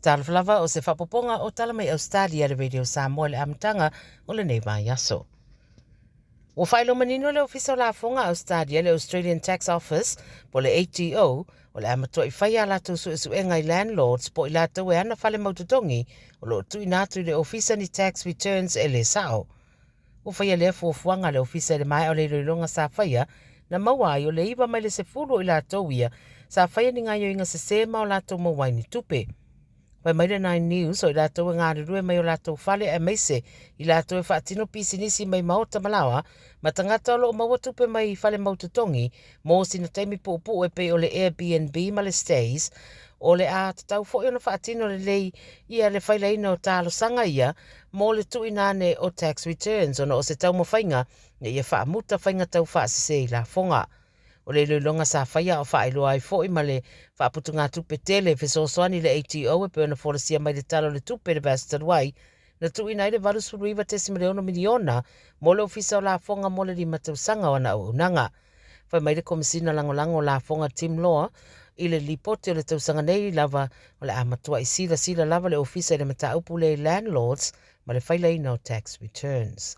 Talofa lava o se faapopoga o tala mai Australia le Radio Samoa i le amataga o lenei vaiaso. Ua faailoa manino le Ofisa o Lafoga a Australia, le Australian Tax Office, po le ATO, o le a matuai fai a latou suesuega i landlords po i latou e ana fale mautotogi o lo o tuuina atu i le ofisa ni tax returns e le sao. Ua faia lea fuafuaga a le ofisa i le maea o le iloiloga sa faia, na maua ai o le 9 mai le 10 o i latou ia sa faia ni gaoioiga sesē ma o latou maua ai ni tupe. Fai mai le Nine News o i latou e galulue mai o latou fale aemaise i latou e faatino pisinisi mai maota ma laoa ma tagata o lo o maua tupe mai fale mautotogi mo sina taimi puupuu e pei o le Airbnb ma le Stays, o le a tatau foi ona faatino lelei ia le failaina o talosaga ia mo le tuuina ane o tax returns ona o se taumafaiga ina ia faamuta faiga tau faasese i lafoga. O le iloiloga sa faia o faailoa ai foi ma le faaputugatupe tele e fesoasoani i le ATO e pei ona folasia mai le Tala o le Tupe i le vaiaso talu ai, na tuuina ai le $89.6 miliona mo le Ofisa o Lafoga mo le 5 tausaga o ana auaunaga. Fai mai le Komesina Lagolago o Lafoga Tim Law i le lipoti o le tausaga nei lava o le a matuai silasila lava le ofisa i le mataupu lea i landlords ma le failaina o tax returns.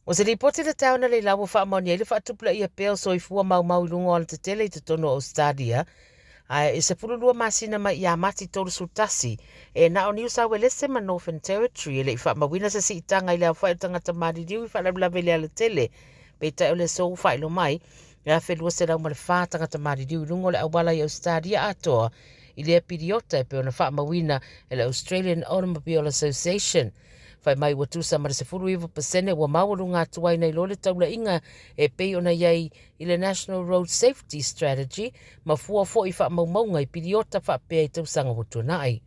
O se lipoti le taeao analeila ua faamaonia ai le faatupulaia pea o soifua maumau i luga o alatetele i totonu o Ausetalia, ae i 12 masina mai ia Mati 31, e na o Niu Sauelese ma Northern Territory e le i faamauina se siitaga i le aofai o tagata maliliu i faalavelave i le alatele. Peitai o le aso ua faailoa mai, e 1,204 tagata maliliu i luga o le auala i Ausetalia atoa i lea piriota e pei ona faamauina e le Australian Automobile Association. Fai mai ua tusa ma le 19% ua maualuga atu ai nai lo le taulaiga e pei ona i ai i le National Road Safety Strategy ma fua foi i faamaumauga i piriota faapea i tausaga ua tuanai.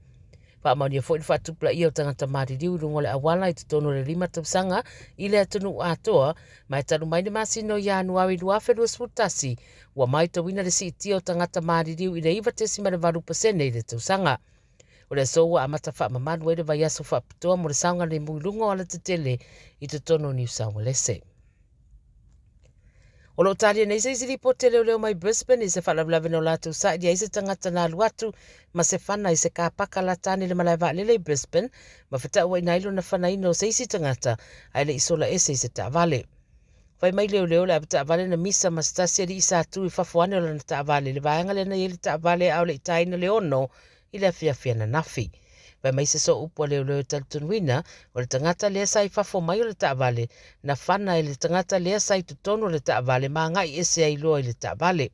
Faamaonia foi le faatupulaia o tagata maliliu i luga o le auala i totonu o le 5 tausaga i le atunuu atoa, ma e talu mai le masina o Ianuari 2021, ua matauina le siitia o tagata maliliu i le 9.8% i le tausaga. O le aso ua amata faamamalu ai le vaiaso faapitoa mo le saogalemu i luga o alatetele i totonu o Niu Saualese. O lo o talia nei se isi lipoti a leoleo mai Brisbane i se faalavelave na o latou saili ai se tagata na alu atu ma se fana i se kapaka lata ane le malae vaalele i Brisbane ma fetauaina ai lona fanaina o se isi tagata ae le i sola ese i se taavale. Fai mai leoleo le avetaavale na misa ma se tasi alii sa tu i fafo ane o lana taavale i le vaega lea na i ai le taavale a o le i taina le 6 i le afiafi ananafi. Fai mai se sooupu a leoleo e talitonuina o le tagata lea sa i fafo mai o le taavale na fana e le tagata lea sa i totonu o le taavale ma agai ese ai loa i le taavale.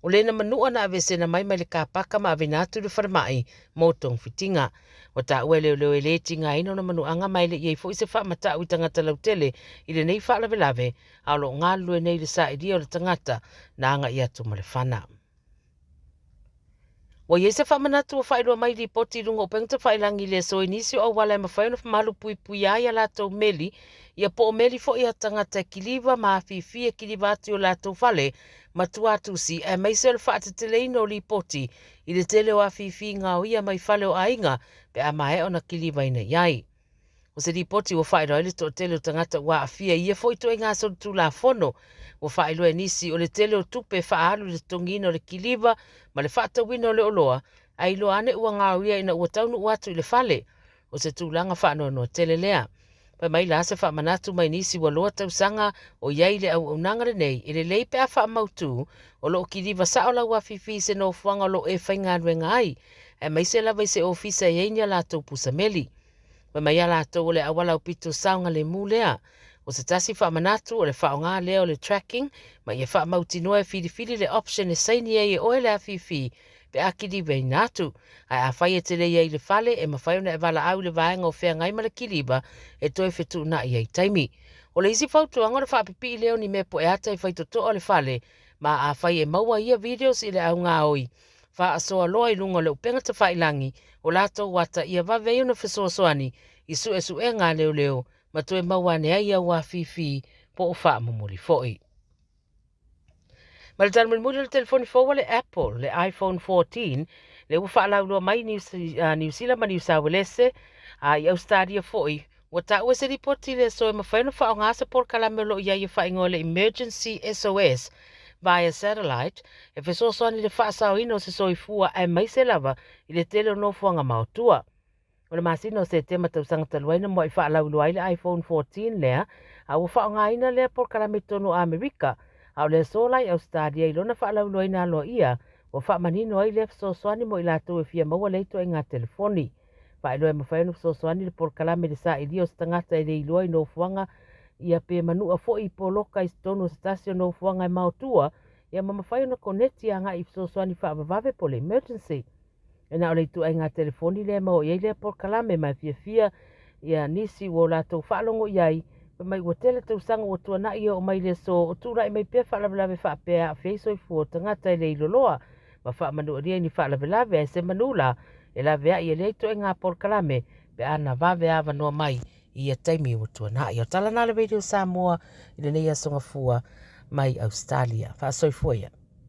O lena manua na aveseina mai mai le kapaka ma aveina atu i le falemai mo togafitiga. Ua taua e leoleo e le tigaina ona manuaga ma e le i ai foi se faamatau i tagata lautele i lenei faalavelave, a o lo o galulue nei le sailia o le tagata na agai atu ma le fana. Ua i ai se faamanatu ua faailoa mai i lipoti i luga o upega tafailagi i le aso i nisi o auala e mafai ona malupuipuia ai a latou meli, ia po o meli foi a tagata e kiliva ma afifi e kiliva atu i o latou fale ma tuatusi, aemaise o le faateteleina o lipoti i le tele o afifi gaoia mai fale o aiga pe a maea ona kilivaina i ai. O se lipoti ua faailoa ai le toatele o tagata ua aafia i ia foi ituaiga solitulafono. Ua faailoa e nisi o le tele o tupe e faaalu i le totogiina o le kiliva ma le faatauina o le oloa, ae iloa ane ua gaoia ina ua taunuu atu i le fale. O se tulaga faanoanoa tele lea. Fai mai la se faamanatu mai nisi ua loa tausaga o i ai le auaunaga lenei, e lelei pe a faamautu o lo o kiliva sao lau afifi i se nofoaga o lo o e faigaluega ai, aemaise lava i se ofisa e i ai ni a latou pusameli. Fai mai a latou o le auala aupito saogalemu lea. O se tasi faamanatu o le faaaoga lea o le tracking ma ia faamautinoa e filifili le option e saini ai e oe le afifi pe a kilivaina atu. Ae afai e te le i ai i le fale, e mafai ona e valaau i le vaega o feagai ma le kiliva e toe fetuunai ai taimi. O le isi fautuaga o le faapipii lea o ni mea poeata i faitotoa o le fale, ma afai e maua ia videos i le augaoi faasoa loa i luga o le upega tafailagi o latou ata ia vave ai ona fesoasoani i suesuega a leoleo ma toe maua ane ai au afifi po o faamomoli foi. Ma le tala mulimuli o le telefoni fou a le Apple, le iPhone 14, lea ua faalauiloa mai Niu Sila ma Niu Sauelese, a i Ausetalia foi, ua taua se lipoti i le aso e mafai ona faaaoga se polokalame o lo o i ai e faaigoa le Emergency SOS. via satellite e fesoasoani i le faasaoina o se soifua aemaise lava i le tele o nofoaga maotua. O le masina o Setema tausaga talu ai na muai faalauiloa ai le iPhone 14 lea, a ua faaaogaina lea polokalame i totonu o Amerika, a o le aso la i Ausetalia i lona faalauiloaina aloaia, ua faamanino ai lea fesoasoani mo i latou e fia maua lea ituaiga telefoni. Faailoa e mafai ona fesoasoani le polokalame i le sailia o se tagata e le iloa i nofoaga ia pe manua foi i poloka i totonu o se tasi o nofoaga e maotua, ia ma mafai ona koneti agai i fesoasoani faavavave po o le emergency. E na o le ituaiga telefoni lea e maua i ai lea polokalame ma e fiafia ia nisi ua o latou faalogo i ai, fai mai ua tele tausaga ua tuanai e oo mai le aso o tulai mai pea faalavelave faapea e aafia ai soifua o tagata e le iloloa ma faamanualia i ni faalavelave ae se manu la e laveai e lea ituaiga polokalame pe a na vave avanoa mai i ia taimi ua tuanai. O tala na a le Radio Samoa i lenei aso Gafua mai Australia. Faasoifua ia.